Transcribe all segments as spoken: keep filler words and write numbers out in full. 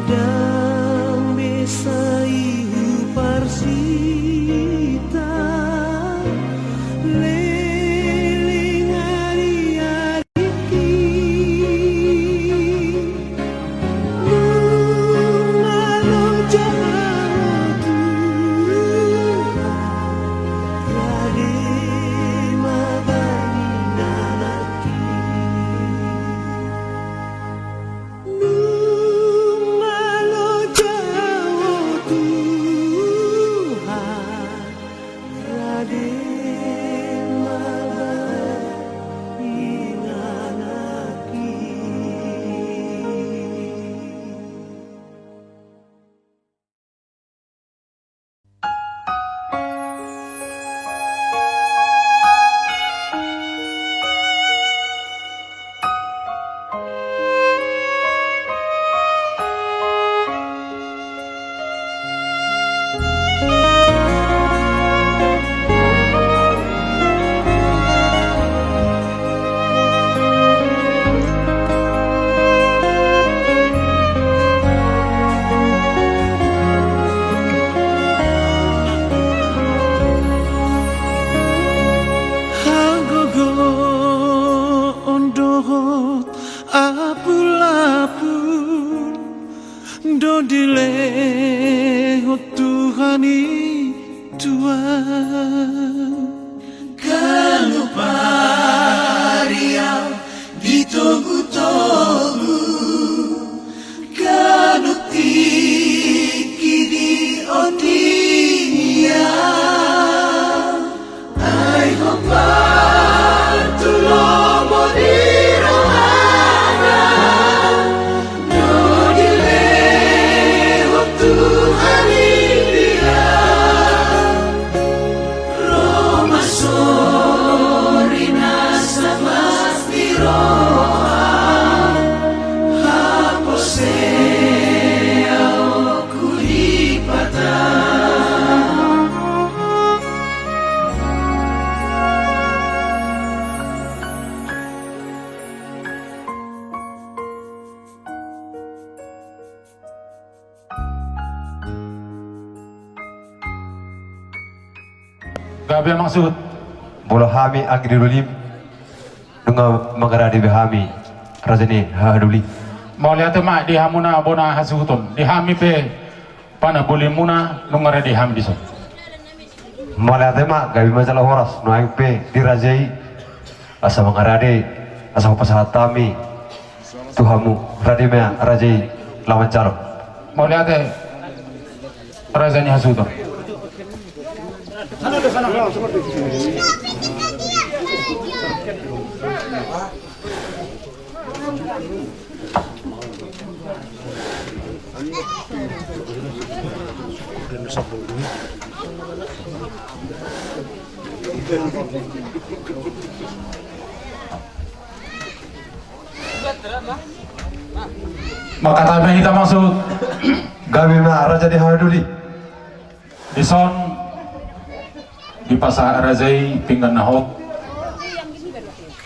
Dang be sai huparsita, leleng ari-ariki. Nunga loja ho Tuhan, rade ma bahen ingananki. Nunga loja ho Tuhan, rade ma bahen ingananki. Hagogoon dohot apulapul do dilehon Tuhan i tu ahu. Ganup ari ahu ditogutogu, ganup tingki diotik ahu. Ai hombar tu lomo ni rohana, do dilehon Tuhan i tu ahu. Ro ma sori na samas ni roha, haposeon ku di Debata. Gabe ma suhut. Molo hami anggi dolim, nunga mangarade be hami, raja ni hahadoli. Mauliate ma di hamuna bona hasuhuton, di hami pe panambolimuna nunga rade hami dison. Mauliate ma, gabe ma jala horas nuaeng pe di raja i, asa mangarade, asa hupasahat hami tu hamu, rade ma raja i laho manjalo. Mauliate raja ni hasuhuton. Mangkatai ma hita ma suhut. Gabe ma raja ni hahadoli. Dison dipasahat raja i pinggan na hot,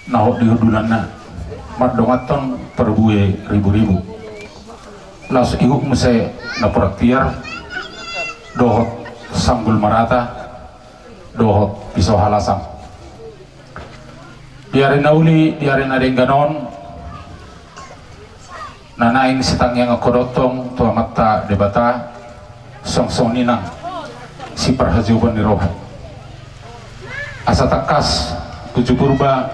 na hot di hundulanna, mardonganhon parbue riburibu. Laos ihut muse napuran tiar dohot sanggul marata dohot pisau halasang. Di ari na uli, di ari na denggan on, na naeng sitangiangan hudok tu Amanta Debata, songon i nang siparhajouon ni roha. Asa tangkas uju Purba,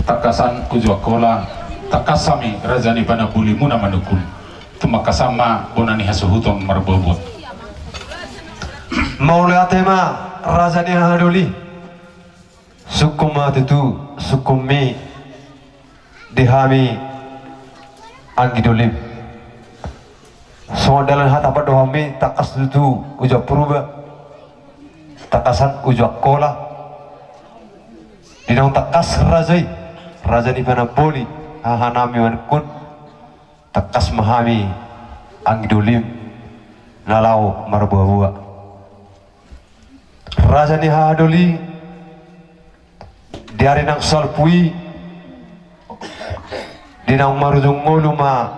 tangkasan uju Angkola, tangkas hami raja ni panambolimuna manungkun. Tumangkasan ma bona ni hasuhuton marboaboa. Mauliate ma raja ni hahadoli. Sungkun ma tutu sungkunmi di hami anggi dolim. Songon dalan hata pandohanmi, tangkas tutu uju Purba, tangkasan uju Angkola. Di naung tangkas raja i, raja ni panamboli, hahanami manungkun, tangkas ma hami anggi dolim na laho marboaboa. Raja ni hahadoli, di ari naung salpu i, di naung marujung ngolu ma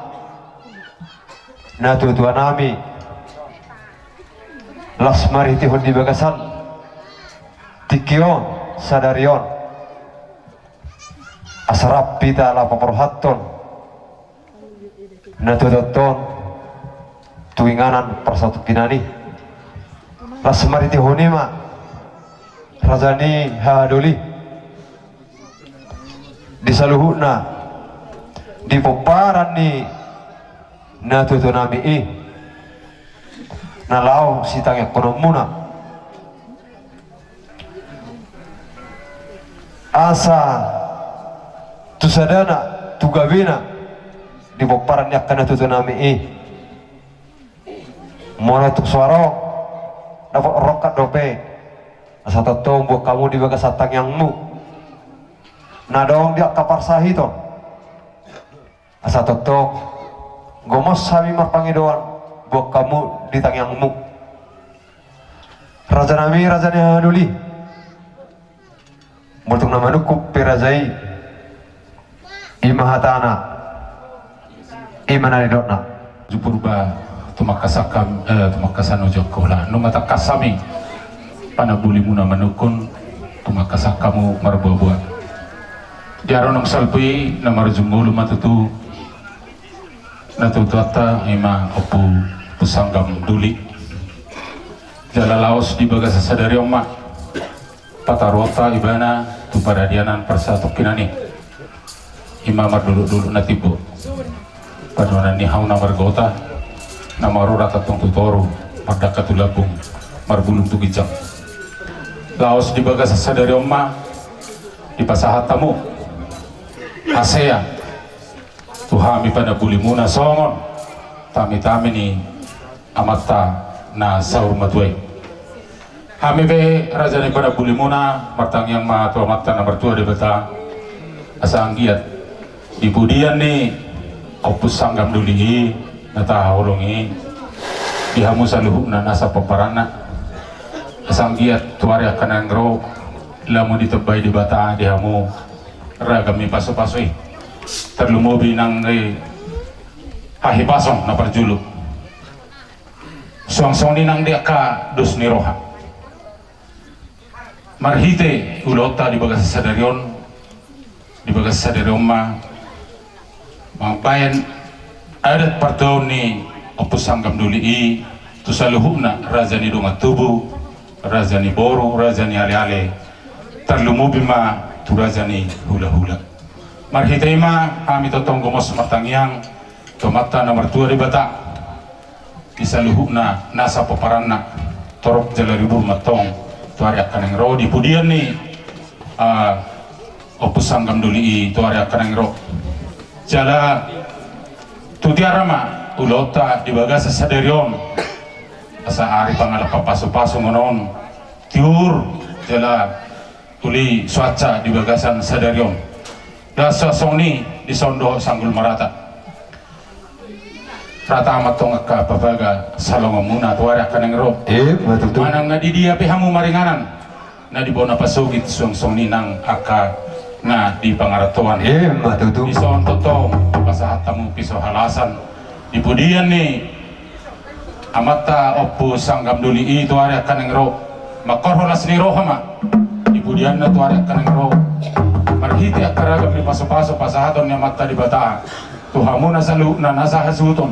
Natuatuanami, las marhitehon di bagasan tingki on, sadari on, asa rap hita laho paborhathon natuatuanta on tu inganan parsatongkinan i. Las marhitehon i ma, raja ni hahadoli, di saluhutna di pomparan ni natuatuanami i na laho sitangianghononmuna, asa tu sadana, tu gabena di pomparan ni angka natuatuanami i. Molo tung so adong dapot rongkap dope, asa tongtong boan hamu di bagasan tangiangmu na adong di angka parsahiton. Asa tongtong gomos hami marpangidoan boan hamu di tangiangmu. Rajanami, raja ni hahadoli, molo tung na manungkun pe raja i, i ma hatana, i ma na nidokna. Jupur ba tumangkasan, eh, tumangkasan ujung kola. Nunga tangkas hami panambulimuna manungkun, tumangkasan hamu marboaboa. Di ari naung salpu i na marujung ngolu ma tutu natuatuanta, i ma Ompu Sanggam Doli. Jala laos di bagasan sadari on ma pataruonta ibana tu paradianan parsatongkinan i. I ma mardolokdolok na timbo, panuanan ni hau na margota, na marura tongtong tu toru, mardangka tu lambung, marbulung tu ginjang. Laos di bagasan sadari on ma dipasahat hamu hasea tu hami panambulimuna songon tamitami ni amanta na saur matua i. Hami pe raja ni panambulimuna martangiang ma tu Amanta na martua Debata, asa anggiat di pudian ni Ompu Sanggam Doli i na tahaholongi i, di hamu saluhutna nasa pomparanna, asa anggiat tu ari angka naeng ro lam ditambai Debata di hamu ragam ni pasupasu i, tarlumobi nang di hahipason na parjolo. Suang songon i nang di angka dos ni roha. Marhite ulaonta di bagasan sadari on, di bagasan sadari on ma mambahen adat partuaon ni Ompu Sanggam Doli i tu saluhutna raja ni dongan tubu, raja ni boru, raja ni aleale, tarlumobi ma tu raja ni hulahula. Marhite i ma hami tongtong gomos martangiang tu Amanta na martua Debata di saluhutna nasa pomparanna, torop jala ribur ma antong tu ari angka naeng ro di pudian ni, ah, Ompu Sanggam Doli i tu ari angka naeng ro. Jala tu tiar ma ulaonta di bagasan sadari on, asa ari pangalap pasupasu ma on, tiur jala uli suansa di bagasan sadari on. Dasa songon i dison dohot sanggul marata. Rata ma antong angka papaga salonganmuna tu ari angka naeng ro. I ma tutu. Manang na di dia pe hamu maringanan, na di bona pasogit suang songon i nang angka na di pangarantoan. I ma tutu. Dison tongtong pasahat hamu piso halasan di pudian ni Amanta Ompu Sanggam Doli i tu ari angka naeng ro. Mangkorhon las ni roha ma di pudianna tu ari angka naeng ro. Marhite angka ragam ni pasupasu pasahaton ni Amanta Debata tu hamuna saluhutna nasa hasuhuton.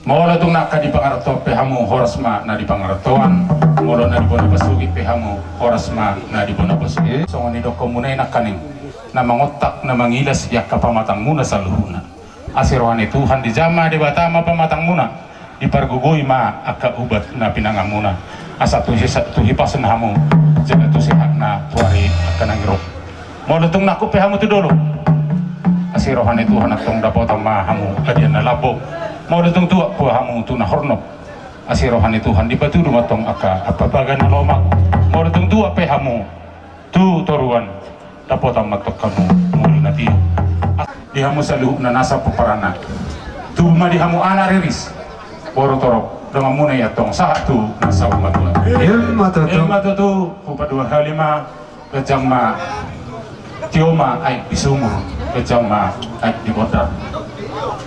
Molo tung na angka di pangarantoan pe hamu, horas ma na di pangarantoan. Molo na di bona pasogit pe hamu, horas ma na di bona pasogit. Songon nidokmuna i nangkaning, na mangontak na mangilas di angka pamatangmuna saluhutna. Asi roha ni Tuhan, dijama Debata ma pamatangmuna, dipargogoi ma angka ubat na pinanganmuna, asa tu hisa-, tu hipas na hamu, jala tu sehat na tu ari angka naeng ro. Molo tung nangkok pe hamu tu dolok, asi roha ni Tuhan antong dapotan ma hamu hadiah na lambok. Molo tung tuat pe hamu tu na hornop, asi roha ni Tuhan dipatudu ma antong angka ampapaga na lomak. Molo tung tuat pe hamu tu toruan, dapotan ma antong hamu ngolu na tio. Di hamu saluhutna nasa pomparanna, tubu ma di hamu anak riris, boru torop, donganmuna i antong sahat tu na saur matua. I ma tutu. I ma tutu, hupadua hali ma, ganjang ma tio ma aek di sumur, ganjang ma aek di bondar.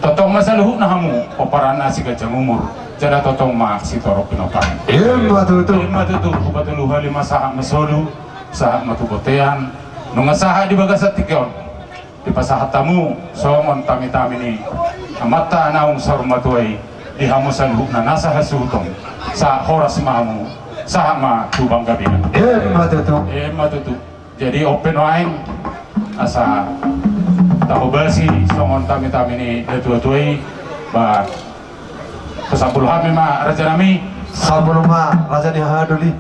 Tongtong ma saluhutna hamu pomparanna siganjang umur, jala tongtong ma sitorop pinompar. Ima tutu. Ima tutu, hupatolu hali ma sahat ma solu, sahat ma tu bontean, nunga sahat di bagasan tingki on. Dipasahat hamu songon tami-tami ni amanta naung saur matua i, di hamu saluhutna nasa hasuhuton, sahat horas ma hamu, sahat ma tu panggabean. Ima tutu. Ima tutu. Jadi on pe nuaeng asa tahobasi songon tami-tami ni natua-tua i, ba, pasambul hami ma raja nami. Sambul ma raja ni hahadoli.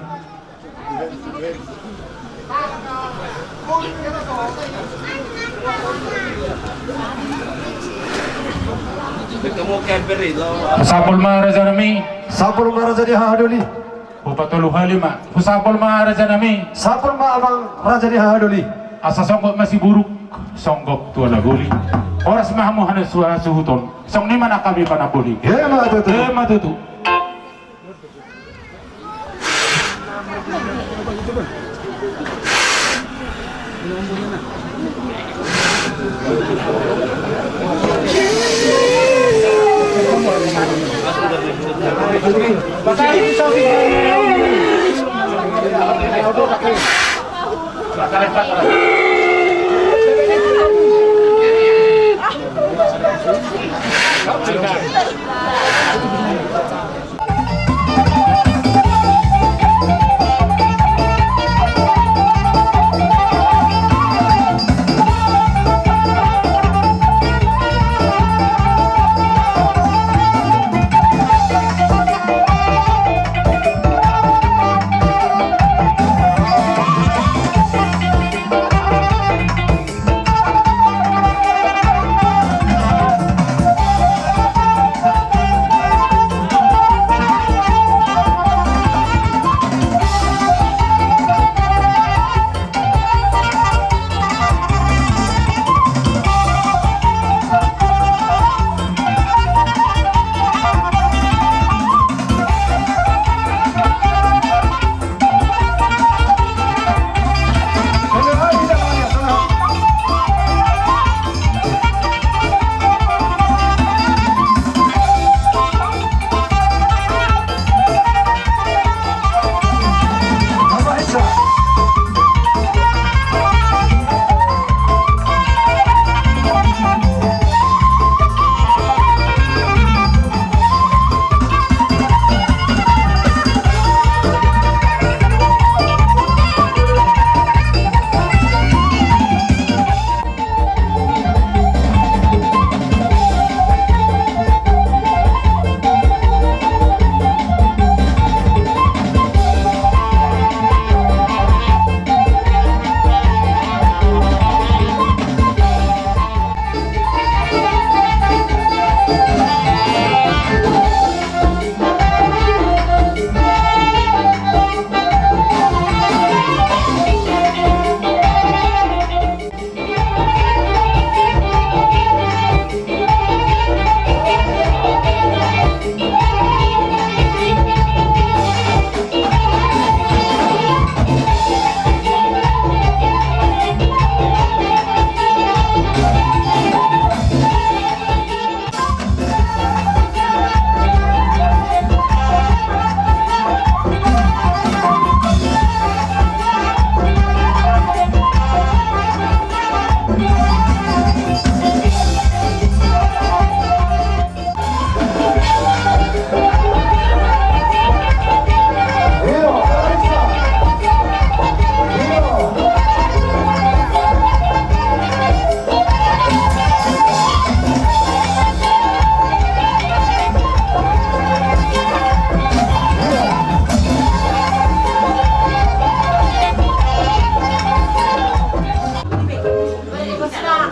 Sambul ma raja nami. Sambul ma raja ni hahadoli. Hupatolu hali ma. Husambul ma raja nami. Sambul ma amang raja ni hahadoli. Asa songgop ma siburuk, songgop tu ala goli. Horas ma hamu hasuhuton. Songon i ma nang hami panamboli. Ima tutu. Ima tutu.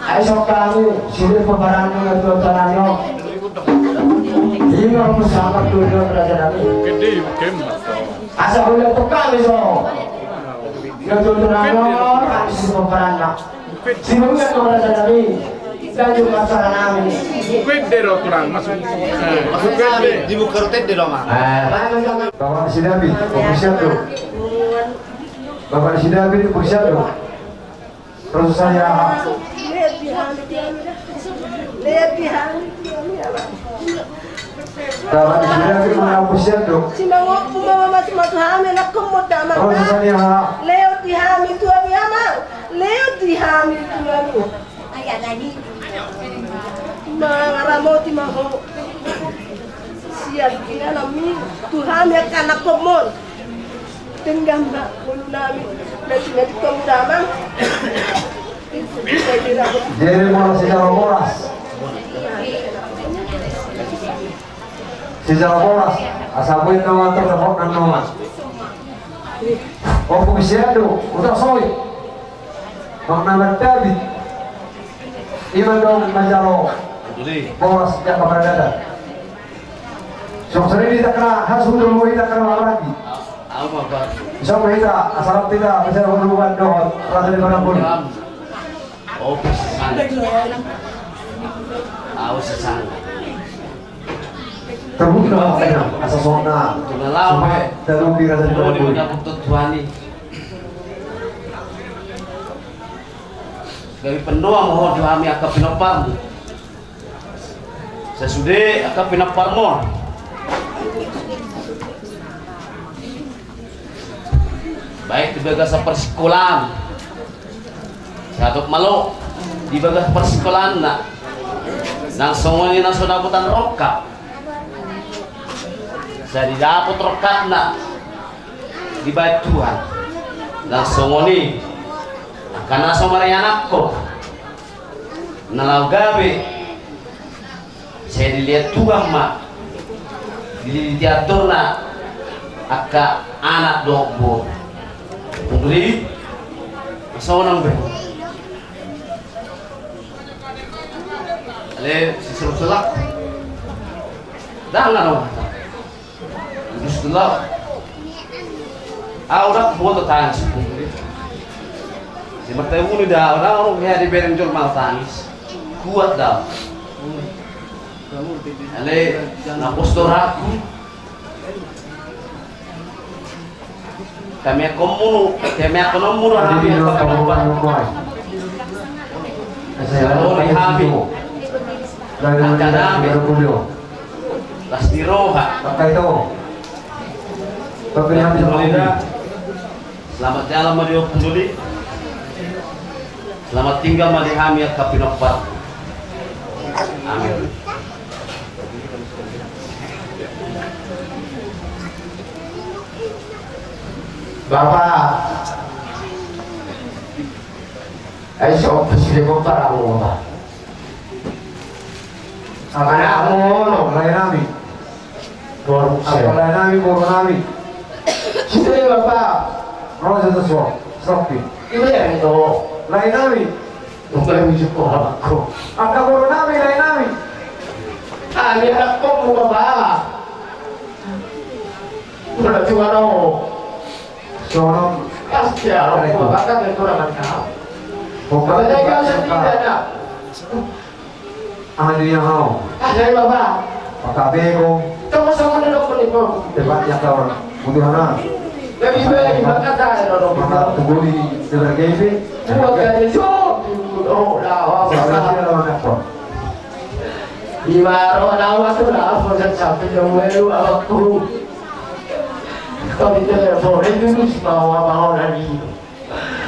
Ai sokami, sude pomparanna tu tanah ni on. Ima ma sabar tu raja nami. Asa uli tu hami so. Ia tu tanah ni on, hami sude pomparanna. Sibukan tu raja nami. Kita jumpa saranami. Bukan dero tulang masuk. Masuk kami. Dibuka rotet di rumah. Bapak Sidabi, ofisial tu. Bapak Sidabi, ofisial tu. Terus saya. Lebih hal. Lebih hal. Dapat sudah kita menghapus siap dong. Simangompu ma mamasumasu hami anakkonmon damang. Lehon di hami tu hami amang. Lehon di hami tu hami. Mangaramoti ma ho. Sian inanami tu hami angka anakkonmon. Denggan ma ngolunami. Nasi nasi kamu damang. Jadi mau si jalo boras. Si jalo boras, asa boi na mantor dapot na noman. Ompung si Ando, udah soi. Bang na mandabi. Ima dong manjalo boras jaka paradaton. Song sering di takra, hasu dulu di takra lagi. Song hita, asal hita bisa berubah dohot rasa di barang pun. Opis sana. Aus sana. Terbuka makanya asa sona. Tuna lama. Terbuka rasa di barang pun. Gabe pandohan ma ho tu hami angka pinomparmu. Sasude angka pinomparmon. Baik di bagasan parsikolaan. Sahat malo di bagasan parsikolaan na. Nang songon i na so dapotan rongkap. Sai didapot rongkapna dibahen Tuhan. Nang songon i angka na so marianakkon. Na laho gabe, sai dilehon Tuhan ma, dilehon Tuhan ma angka anak dohot boru. Pungli, sonang be. Ale, si seru selak. Dang na dong. Justru lo. Au dang kuat tangis. Si martai buni da, au dang orang ya di bereng jol mau tangis. Kuat da. Ale, na postor aku. Kami akan munu, kami akan munu hami akan munu. Selalu di hami. Angka nami. Las di roha. Pakai to. Pakai hami sama. Selamat jalan ma di Ompung Doli. Selamat tinggal ma di hami angka pinompar. Amin. Bapa. Ai so pasti ko para mo ba. Apa na mo no lae nami. Boru apa lae nami, boru nami. Sini bapa. Roja sesuatu. Sopi. Ini yang itu. Lae nami. Bukan ujuk ko apa ko. Angka boru nami, lae nami. Ah, ini anak ko bapa. Udah cuma no. Sono. Pasti ya, orang tua bahkan itu orang tahu. Pokoknya kau sendiri ada. Ahli yang hau. Ahli apa? Maka bego. Kamu sama dengan aku nih, Bang. Debat yang tahu. Butuh anak. Lebih baik maka tak ada orang. Maka tunggu di sebelah G B. Buat dari jauh. Oh, lah, apa? Sebelah sini lawan apa? Ima ro na au tu na au posan sampe jong welu au aku. Kau di telepon itu terus mau apa mau lagi.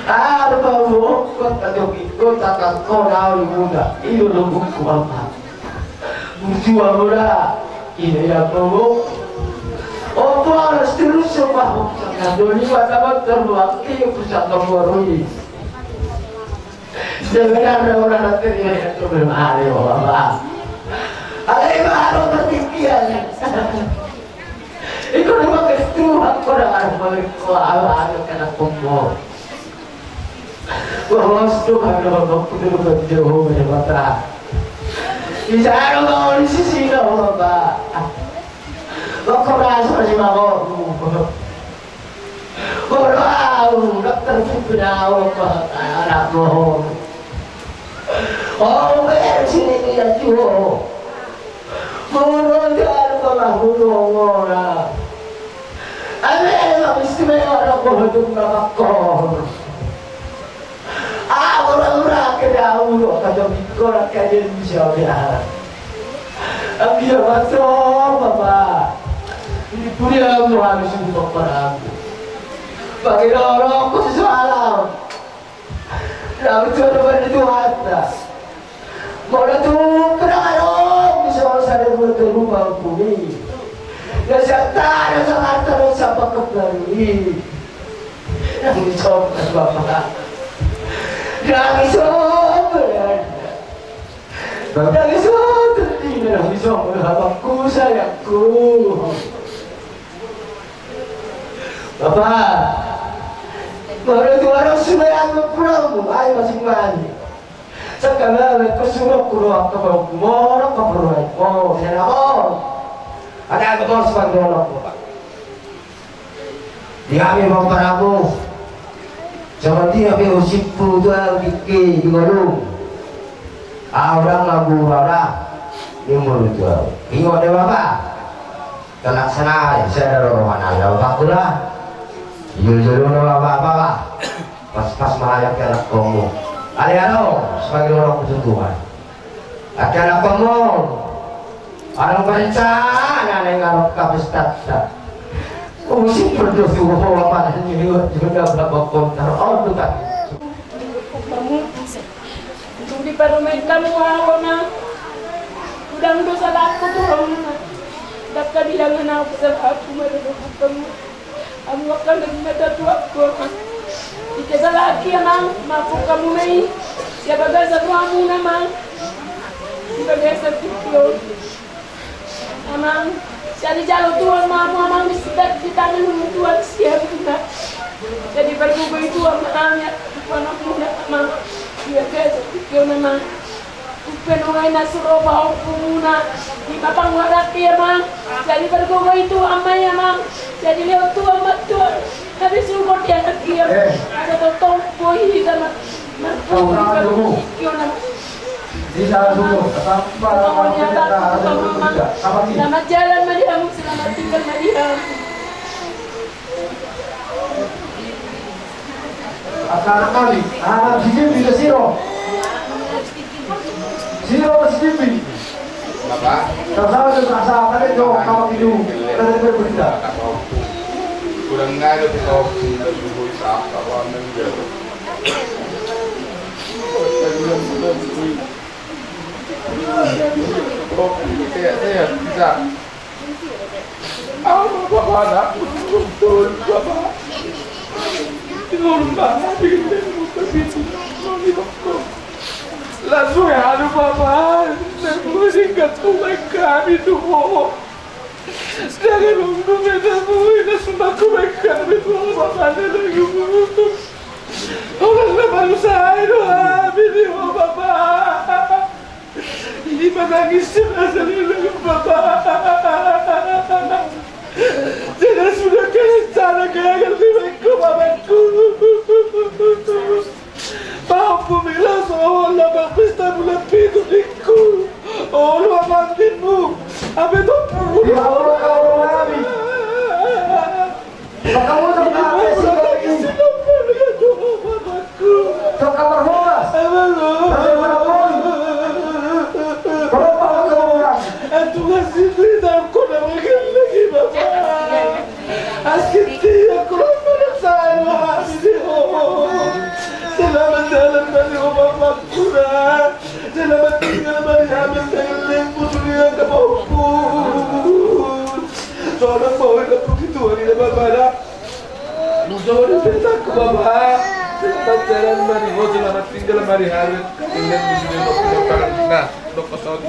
Ah, apa mau kota jogi kota kakona au di muda. Itu lo buku apa? Buku apa dah? Ini ya mau. Oh, harus terus semua. Saka doli mata motor waktu pusat nomor ini. Sebenarnya orang nanti dia itu belum ada apa. Ada yang baru terpikiran. Itu nama ketua kurang ada paling kuat ada kena kumpul. Bos tu kan nama kudu kan jauh dari mata. Bisa ada mau di sisi kau bapak. Kau rasa masih mau. Molo au, dang tarpimpin au angka anak boru. Au be sini dia juo. Molo dia lupa mahulu ngora. Ame ma istimewa anak boru tu na makkor. Au ura-ura ke dau angka jomikor angka dia bisa biar. Anggia matong bapa. Dipuji hamu, hami suhut pomparanmu. Bagi rohangku sisala. Lalu Tuhan bagi Tuhanta. Molo tu perang adong bisa sada dua tolu mampu ni. Na sianta na Jakarta na siapa kembali. Nang isombas Bapa. Nang isombas. Nang isombas. Nang isombas Bapakku sayangku. Bapa, molo tu adong sude anggo pulangmu, ai masing-masing. Sangkalawe ko surokku do angka baoku molo ko pulangmu, senamo. Ada angka bos panggono, Bapa. Di hami pomparanmu. Songon dia pe usippu tu au tingki di ngolum. Au ndang agu ura-ura. Nimmu tu au. Ingot do, Bapa. Terlaksana, saya ada rohana, ya, Bapa, kula. Jujur, jujur, Bapa, Bapa. Pas-pas melayang ke anak kamu. Ale, alo, sebagai orang kebutuhan. Angka anak kamu. Orang berencana, neng, ngarap kapus tata. Usi perdo suhu, apa, ini, juga berapa konter. Oh, bukan. Unang diparumaen hamu au, Amang. Godang do salangku tu hamu, Amang. Ndang habilangan au salangku, Amang, di bagasan hamu. Hamu angka na di mata Tuhan, Amang. Di kesalahanki, Amang, maaphon hamu ma i. Sian bagasan rohamuna, Amang. Di bagasan tingki on. Amang, sai dijalo Tuhan ma hamu, Amang, di sitangihon Tuhan sian na. Sai dipargogoi Tuhan ma hami, Tuhan, Amang. Ia gaja pikion, Amang. Umpe nunga i na suro pahompumuna. Di ma panguaraki, Amang. Sai dipargogoi Tuhan ma i, Amang. Sai dilehon Tuhan ma, Tuhan. Tapi sungkot dia lagi, Amang. Ada totong boi hita, Amang. Amang, Tuhan, Amang. Di dalam dulu, tanpa. Selamat jalan ma di hamu, selamat tinggal ma di hamu. Asal kami, anak si Jimmy ke Siro. Siro ke si Jimmy. Bapak. Terus sama tu rasa tadi jauh kamu itu. Tadi berita. Kurang ada di kau. Kita suruh siapa, apa, apa. Langsung ya, aduh, Bapak. Saya mau singkat rumah kami tuh, Bapak. Jangan dong, dong, ya, dong, ya, sudah aku baik kami tuh, Bapak. Orang na manusia itu, ah, bini, oh, Bapak. Ini menangis jenazah ini, Bapak. Jenazah sudah kena cara gagal di bengkok, Bapakku. Pahompu bilang soal labang pesta bulan pitu, ningku. Oh, lu apa, ningmu? Apa itu? Ya Allah, kau kami. Makamu tak apa sih, kau ini? Kau kamar horas. Bagaimana pun? Berapa kau orang? Aduh, kasih cerita aku dah makin lagi, Bapak. Asik dia, aku lupa saya, Bapak. Selamat jalan dari Bapak Kurang. Selamat tinggal dari Hamil Tegeling, Putri yang kemampu. Soalnya mau hidup begitu hari ini, Bapak, dah. Lu coba di peta ke Bapak. Selamat jalan, mari. Oh, selamat tinggal, mari. Hamil Tegeling, Putri yang kemampu. Nah, dokter Saudi.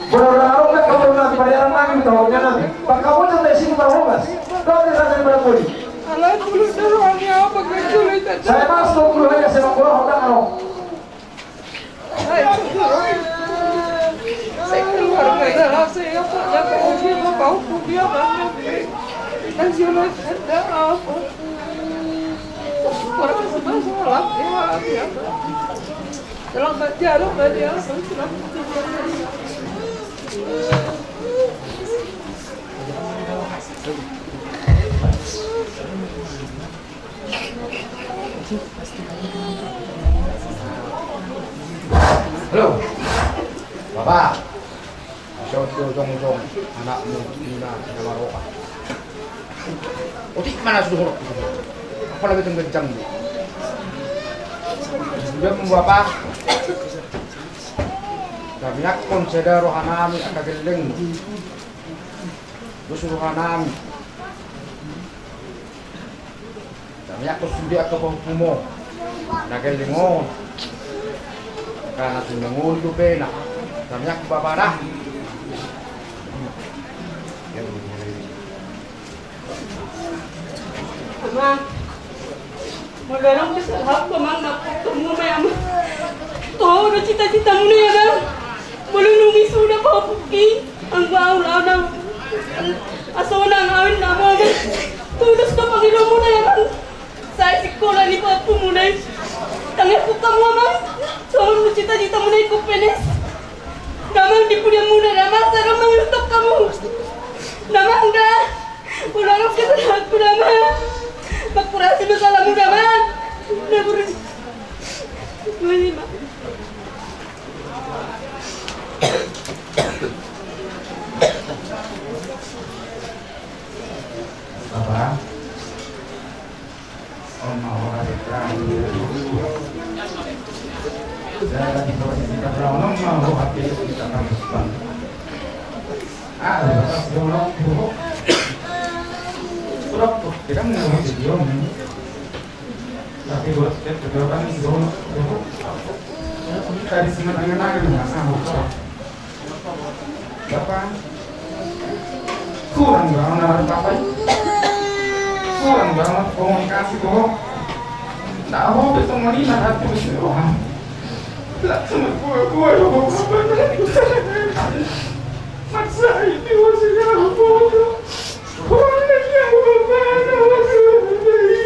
Bodo na ro pe, bodo na di pariaran nami, tau nya nami. Pakabotan da isi ni parhomas. Doa ni raja ni parpudi. Alai bulu na rohani apa, kan sulit aja. Saya mas, dua puluh hari saya mangkulah, hodak aro. Saya keluarga dalam saya apa, ada kau dia, mau kau dia, mana? Dan sulit ada apa? Orang sebelah salah, dia malah dia. Selamat jalan, Mbak Dian. Selamat jalan. Halo. Bapak. Jongjong anakmu, Nina, na marroha. Otik ma na sude horong. Apala beteng ganjang. Sude mu bapa. Tangiangkon sada rohanami angka gelleng. Dos rohanami. Tangiangkon sude angka pahompu mu na gelleng on. Angka na tumengoli dope na. Tangiangkon bapa na. Amang, molo adong kesalahanku amang, na potongmu ma i amang. Toho do cita-citamuna i amang. Molo nunga suda pahompuki, anggo au laho na, asa unang awetna amang. Tudos do pangidoanmuna i amang. Sai sikola ni pahompumuna i. Tangiangkon hamu amang. Songon cita-citamuna i, Kompones. Damang di pudianmuna damang, sai ro mangihuthon hamu. Damang da. Molo adong kesalahanku damang, mangkurasi ma salamu damang. Na buru. Bapa. Bapa, kurang do au na marpapa i. Kurang do au na komunikasi, bo. Nda ho be songon i na hatimu, si roham. Langsung marbual-bual, bo, bapa. Maksa i, bo, si roham, bo. Kurang do au, bapa, na marpapa i.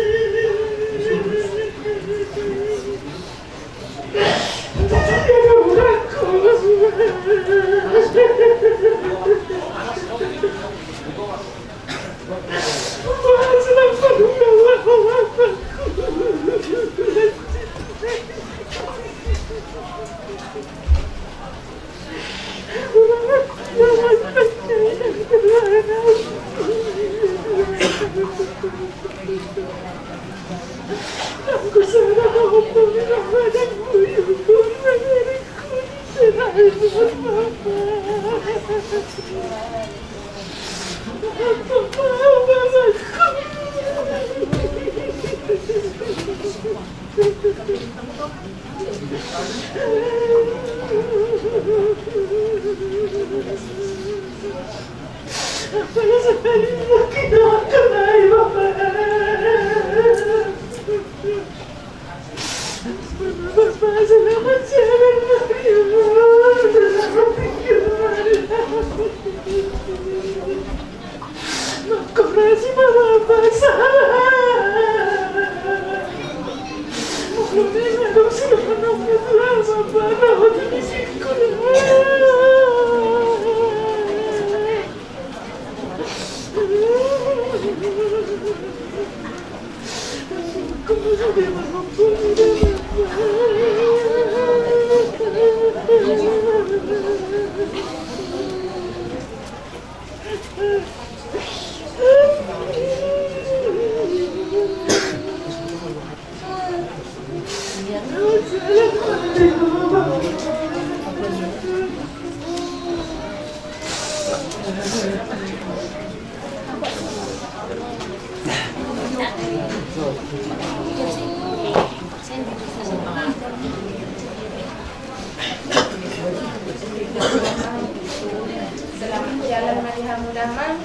Selamat jalan ma di hamu damang.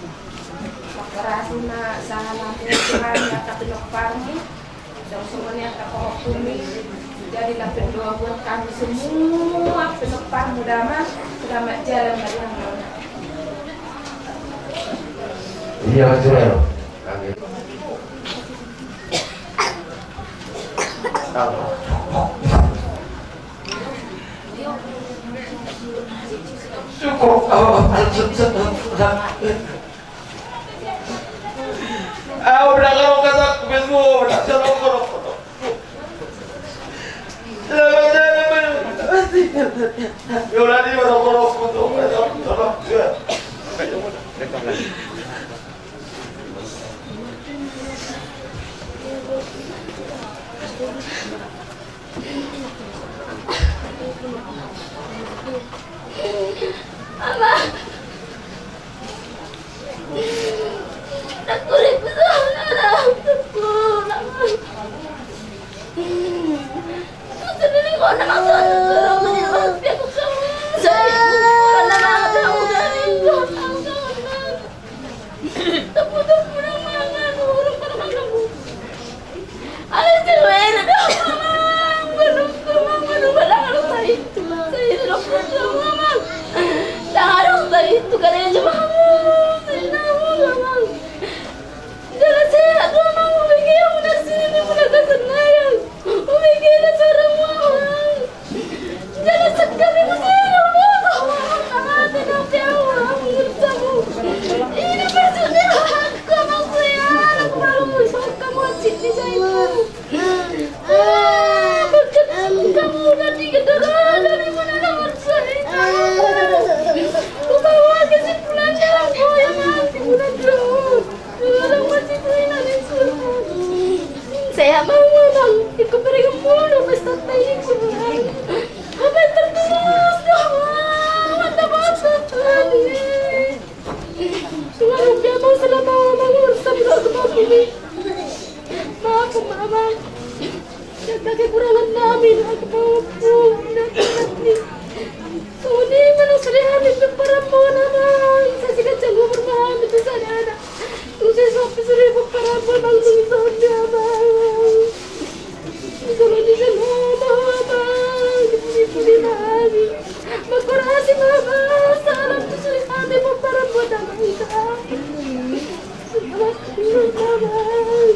Makasih ma sahalatmu Tuhan, angka pinomparmu. Songon i angka pahompumi. Jadilah pendoa buat kami semua, pinomparmu damang. Selamat jalan ma di hamu. Iya, Mas Jero. Amin. Cukup. Au, udah kalau kata betul, udah kalau kalau. Selamat jalan, Bang. Ama. Saya mau, Bang, ikut pergi mulu, pesta tahu. Apa yang tertulis, Bang? Mantap, Bang. Tuhan, Bang, selama mengurus sambil aku mau pilih. Maaf, Bang. Jaga kekurangan kami, Bang. Aku mau pun. Tuhan, ini mana sudah habis berperang, Bang. Saya sudah jago bermain, itu saya ada. Tung sai sopi suri paparamba nang tung sonde, Amang. Jolo ni jolo ma ho, Amang, dipudi-pudi ma hami. Mangkorasi ma, Amang, salam tu suri hami paparamba nang tung. Selamat tinggal, Amang.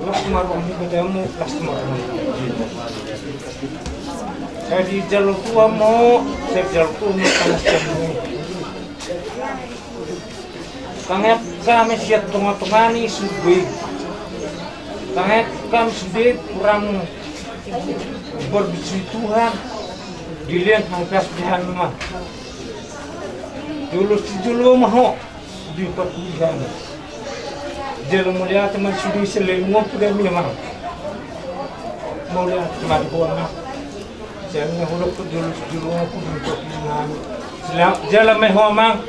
Las tu ma rohamu, las tu ma rohamu. Sai dijalo Tuhan ma ho, sai dijalo Tuhan ma ho. Tangiangkon ma sian tonga-tonga ni surgo i. Tangiangkon ma sude hurang berbisui Tuhan, dilehon hahipason ni Tuhan ma. Jolo sijolo ma ho. Di parpudi hami. Jala mauliate ma sude saleleng on tu hami, Amang. Mauliate ma di ho, Amang. Sai na hudok tu jolo, jolo ma ho di parpudi hami. Selamat jalan ma ho, Amang.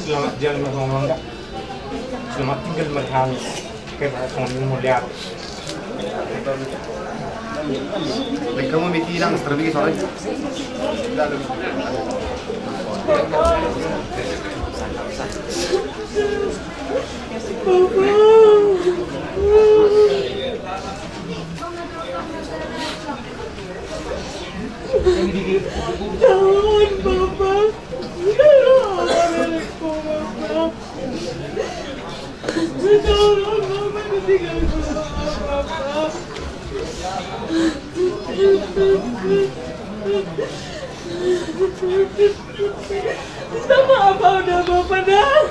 Selamat jalan ma ho, Amang. Selamat tinggal ma di hami. Oke, Pak, kami mauliate. Kamu miti nang strawberry sore. Jangan, Bapak. Jangan, Bapak. Minta maaf, udah, Bapak, dah.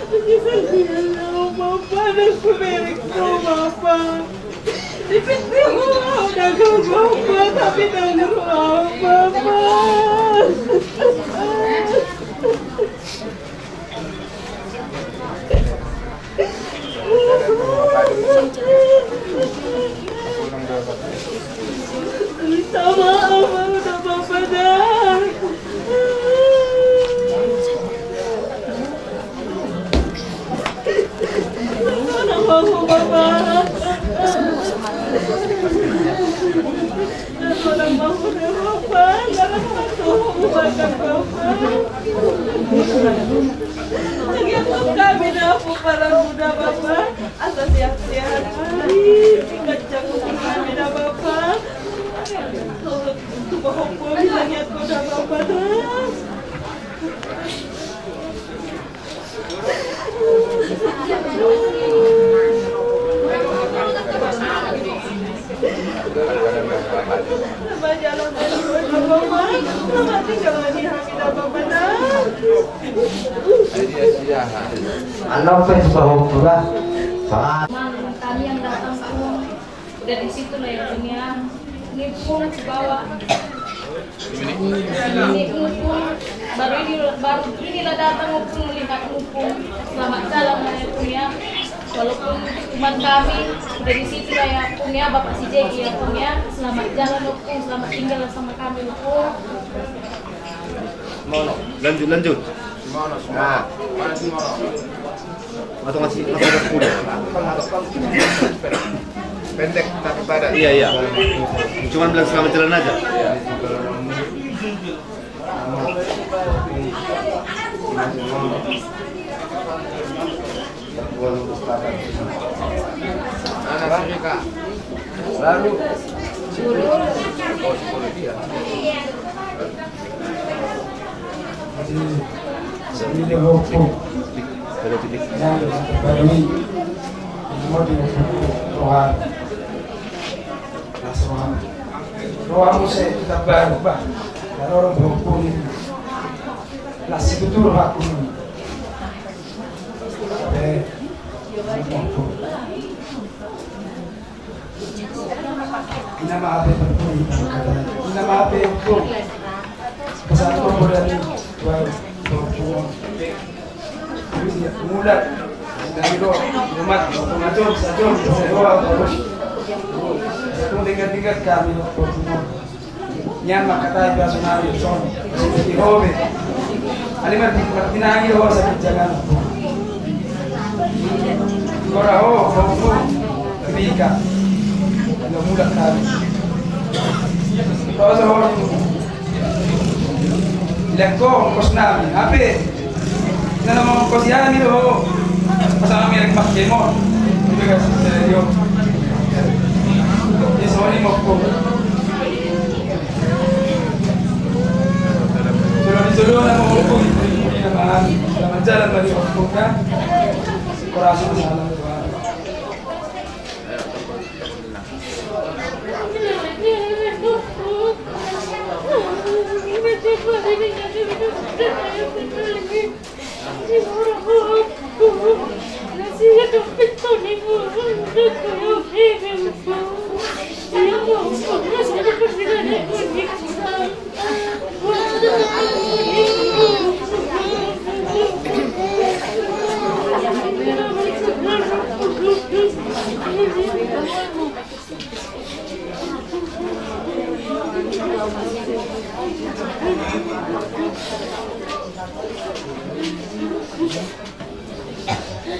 Menyesal dia, ya Allah, Bapak, dan kumerek, Bapak. Dipitnah, udah, Bapak, tapi tak ngeruah, Bapak. Minta maaf, udah, Bapak, dah. Tolong bangun ya, Bapak. Tolong bantu Bapak. Lagi aku kami dapur para muda, Bapak. Asa sehat-sehat. Kencang kami dah, Bapak. Tuh, tuh, Bapak, lagi aku dah, Bapak, dah. Allahu Akbar, Allahu Akbar. Salam. Kami yang datang pun udah di situ lah ya, Bung, ya. Ini pun ke bawah. Ini pun baru ini, baru inilah datang pun melihat pun. Selamat jalan lah ya, Bung, ya. Walaupun cuma kami udah di situ lah ya, Bung, ya, Bapak si Jeki ya, Bung, ya. Selamat jalan, Bung. Selamat tinggal lah sama kami, Bung. Lanjut, lanjut. Nah. Atau ngasih, ngasih sepuluh. Pendek tapi padat. Iya, iya. Cuman bilang selamat jalan aja. Anak Afrika. Baru. Oh, sepuluh dia. Jadi, jadi dia hopuk. Yang terbaru ini. Mau di hopuk. Roha. Las roha. Roha muse kita baru, bah. Kalau orang hopuk ini. Las itu tuh roha ini. Eh, hopuk. Ina ma hape, ina ma hape, tu. Pesan tu bodan ni, tuai, tu, tu. Mulak. Dari do, umat, tu, tu, tu, tu. Satu dengan, dengan kami, tu, tu. Nian mangkatai baso nami son. Di ho be. Alai martinangi ho sakit jalan. Kora ho, ho, ho. Rika. Nda mulak kami. Kora ho. Lekko kos nami. Ape? Nana mau kos ya ni do. Pasal nami lagi pakai mo. Itu kan stereo. Di sini mau kok. Sudah disuruh nama hukum, ini nama, nama jalan bagi hukum kan? Kurasa masalah.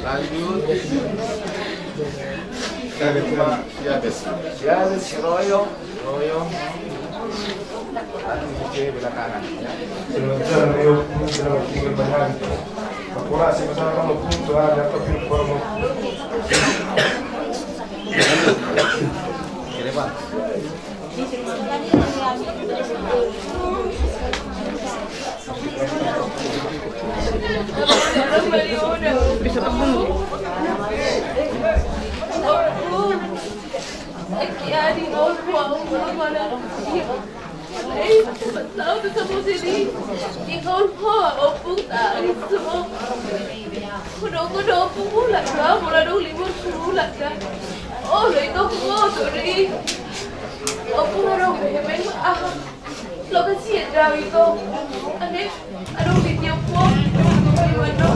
Lanjut. Siabes. Siabes, Royo. Royo. Anu, di belakangan, ya. Selamat jalan, Royo. Selamat tinggal, Bang. Akurasi masalah kamu pun tuh ada apa pun kamu. Kira, Pak. Olo, ito, kumoto do i. Ompung, adong be hepeng aha? Lokasi ya, dao ito. Ane, adong di tiop po. Di mana?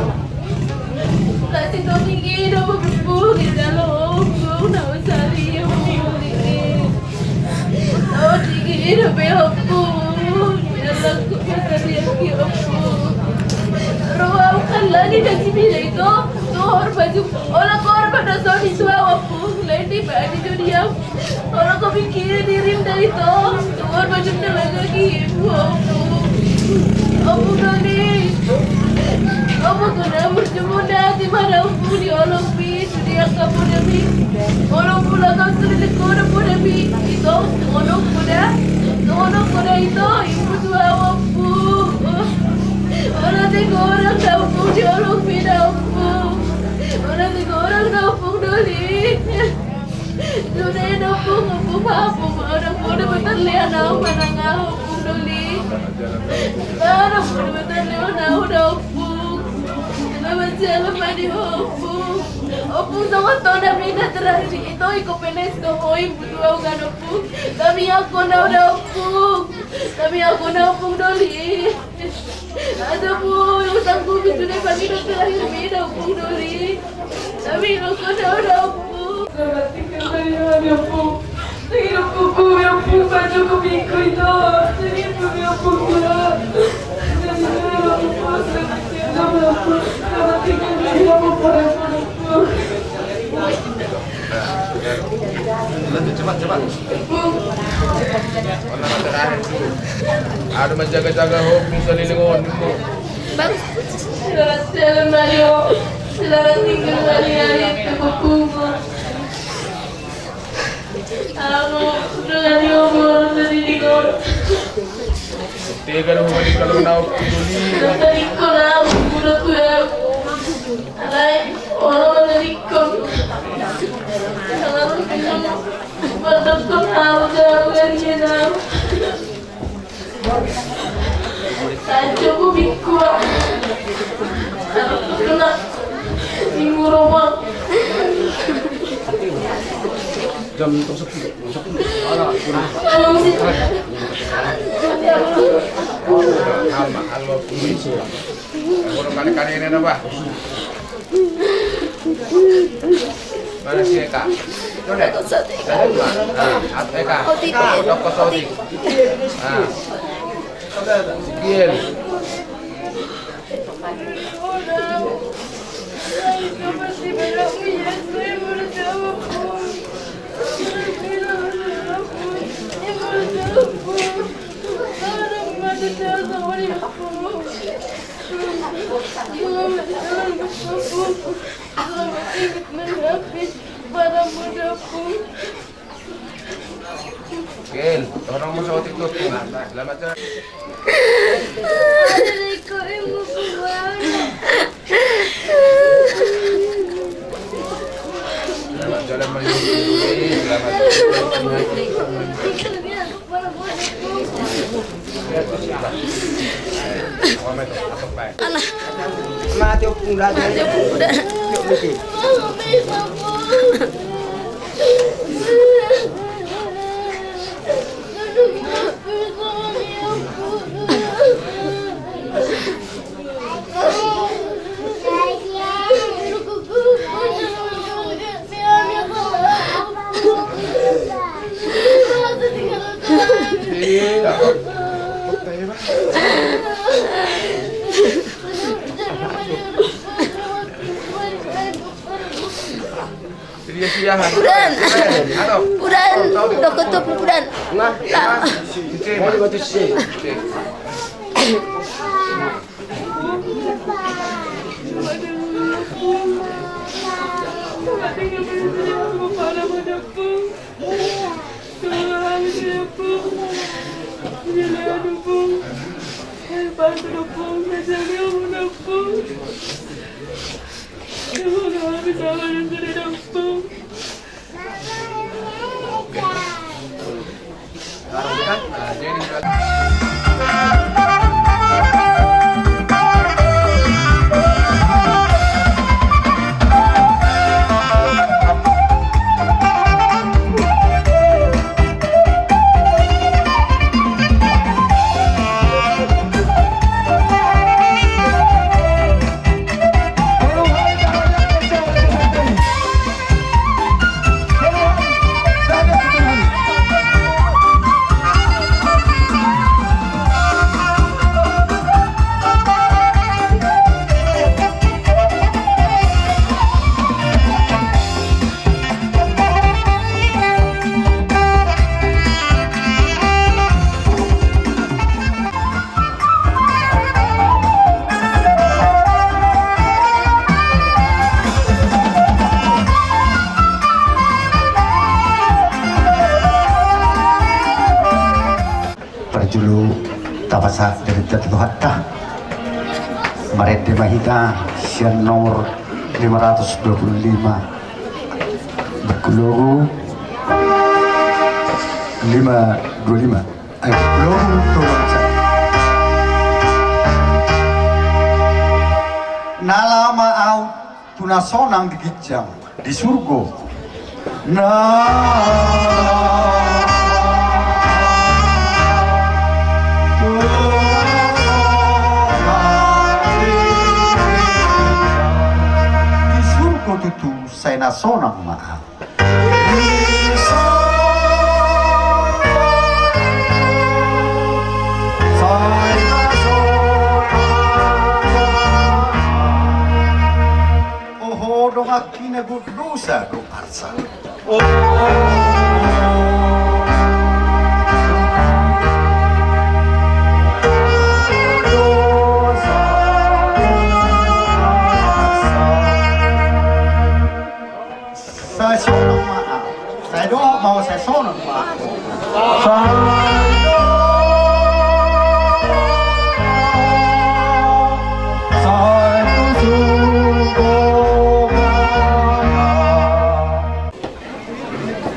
Lokasi to tinggi do, ompung, di dalam, ompung, na usari, ompung, tinggi. To tinggi do be, ompung. Dalam ku usari, ompung. Roha ukan lagi dari sini, ito. Tuhor baju, olah korban dosa di tua, ompung. Lain di baju dia. Olo, kopikkiri dirim da ito. Tuhor baju na lagi, ompung. Ompung doli. Ompung, kena berjumpa nanti mana, ompung, di olong mi, di angka poda mi. Olong pula kau sudah di kono poda mi. Ito, olong poda. Olong poda ito, ibu tua, ompung. Olo, tiga orang da, ompung, di olong mi da, ompung. Olo, tiga orang da, ompung doli. Sude da, ompung, ompung, ompung, ompung, ompung, ompung, ompung, ompung, ompung, ompung, ompung, ompung. Dalam mandi ompung. Ompung, songon tona mina terakhir itu iko penes ko hoi butuh au kan ompung. Kami aku nau da ompung. Kami aku nau ompung doli. Ada bu, utang bumi sudah pagi terakhir mina ompung doli. Kami aku nau da ompung. Selamat tinggal dari kami ompung. Lanjut, cepat, cepat. Aduh, menjaga-jaga, oh, bisa leleng, oh, bang. Selamat jalan, Mario. Selamat tinggal, Mario. Anu, udah tadi omongan tadi di kau. Tega dong, balik kalau nau peduli. Tadi kau nau, udah tuh ya. Alai, orang udah di kau. Kalau lu bingung, buat dokter tahu, jangan dia tahu. Sajo ku bikku, ah. Kena. Minggu Roma. Jam sepuluh. Sepuluh. Alah, kurang. Alma, alma, alma. Burung kali-kali ini apa? Mana si Eka? Itu deh. Eka. Eka. Eka. Dokter Sotik. Ah. Sikiel. Kel, orang mau sawatik tuh. Selamat jalan. Selamat jalan menuju. Selamat. Alah. Mati ompung da. Mati ompung da. Udan. Udan. Dokter tuh, Udan. Nah. Parjolo tapasahat dari Tuhanta. Marende ma hita sian nomor lima ratus dua puluh lima. Buku logo lima dua lima. Ayo, buku logo dua puluh lima. Na laho ma au tu na sonang di ginjang di surgo. Na di surgo tutu sai na sonang ma au. Oho, dongan kina, gok dosa do arsa. Sai sonang ma au. Sai dohot ma au, sai sonang ma au. Sai dohot, sai tu surgo ma au.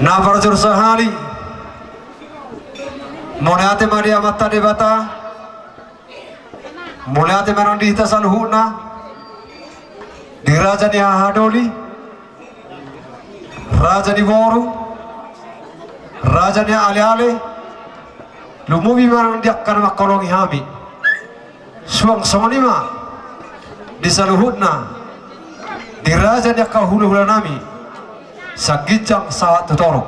Na parjolo sahali, mauliate ma di Amanta Debata. Mauliate ma nang di hita saluhutna, di raja ni hahadoli, raja ni boru, raja ni aleale, lumobi ma nang di angka na mangholongi hami. Suang songon i ma di saluhutna, di raja ni angka hulahulanami, sian ginjang sahat tu toru,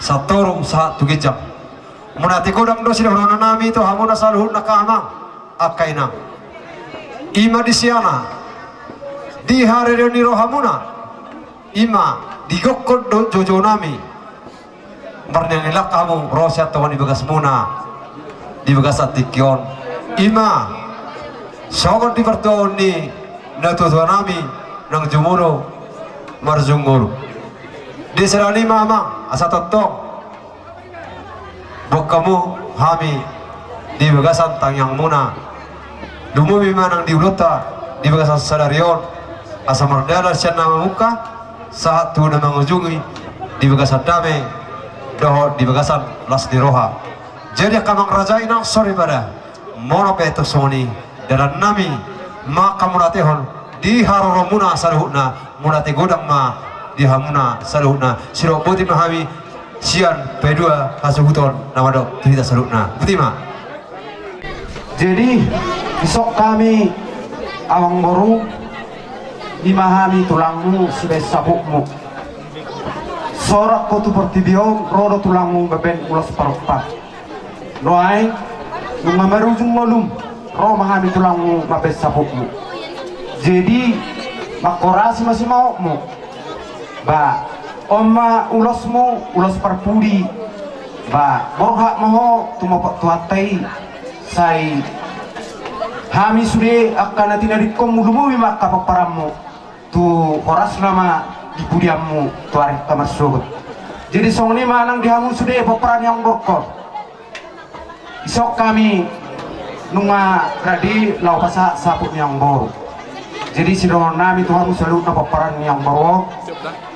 sian toru sahat tu ginjang. Mauliate godang do sidohononnami tu hamuna saluhutna angka amang, angka inang. I ma di siana, di harereon ni rohamuna, i ma di gokhon dohot joujounami, marniangilang hamu ro sian tonga ni bagasmuna di bagasan tingki on. I ma songon di partuaon ni natuatuanami, nang jumolo marjumolo. Di siala ni i ma amang, asa tongtong boan hamu hami di bagasan tangiangmuna. Lumobi ma nang di ulaonta di bagasan sadari on, asa mardalan sian na mamungka sahat tu na mangujungi, di bagasan dame dohot di bagasan las ni roha. Jadi angka amang raja, inang soripada, molo pe tung songon i dalannami, maka mauliatehon di haroromuna saluhutna. Mauliate godang ma di hamuna saluhutna. Sidok boti ma hami sian paidua hasuhuton na mandok tu hita saluhutna. Boti ma. Jadi, dison hami, amangboru, i ma hami tulangmu sibahen saputmu. Sorang ho tu portibi on, ro do tulangmu mambahen ulos parompa. Nuaeng, nunga marujung ngolum, ro ma hami tulangmu mambahen saputmu. Jadi, manghorasi ma simaotmu. Ba, on ma ulosmu, ulos parpudi. Ba, borhat ma ho tumopot Tuhanta i. Sai hami sude angka na tinadingkonmu, lumobi ma angka pomparanmu. Tu horasna ma di pudianmu tu ari angka marsogot. Jadi songon i ma nang di hamu sude pomparan ni amangborungkon. Dison hami nunga rade laho pasahat saput ni amangboru. Jadi sidohononnami tu hamu saluhutna pomparan ni amangboru on,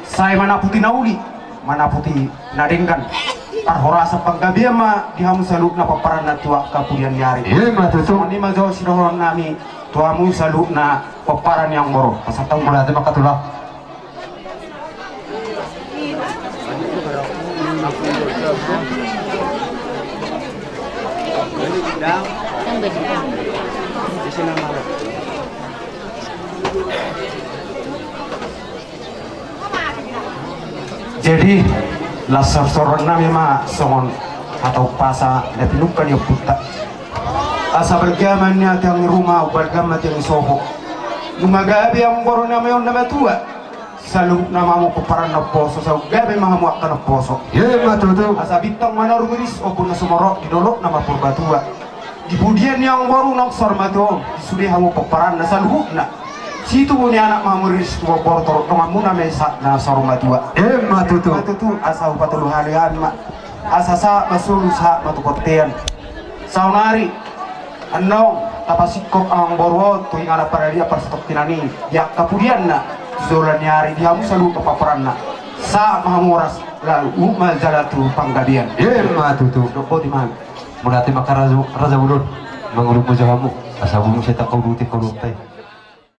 sai manaputi na uli, manaputi na denggan. Parhorasan panggabean ma di hamu saluhutna pomparanna tu angka pudian ni ari. Ima tutu. Songon i ma jo sidohononnami tu hamu saluhutna pomparan ni amangboru. Pasahat hamu. Mauliate ma angka tulang. Jadi, las sorsoronnami ma songon hata umpasa na tinungka ni ompunta. Asa balga ma nian tiang ni ruma, umbalga ma tiang ni sopo. Nunga gabe amangborunami on na matua, saluhutna ma hamu pomparan na umposo, sai gabe ma hamu angka na umposo. Ima tutu. Asa bintang ma na rumiris, ombun na sumorop di dolok na marpurbatua. Di pudian ni amangboru naung saur matua on, di sude hamu pomparanna saluhutna. Situbu ni anak ma hamu riris tu boru, torop donganmuna ma i sahat na saur matua. Ima tutu. Ima tutu, asa hupatolu hali hami ma. Asa sahat ma solu, sahat ma tu bontean. Saonari, annon, tapasingkop amangboru on tu inganan paradian parsatongkinan i, di angka pudianna, tu joloan ni ari di hamu saluhutna pomparanna. Sahat ma hamu horas, laho ma jala tu panggabean. Ima tutu. Dok boti ma. Mauliate ma angka raja, raja bolon. Mangolu ma jo hamu. Asa boi muse tangkau duti kau dope.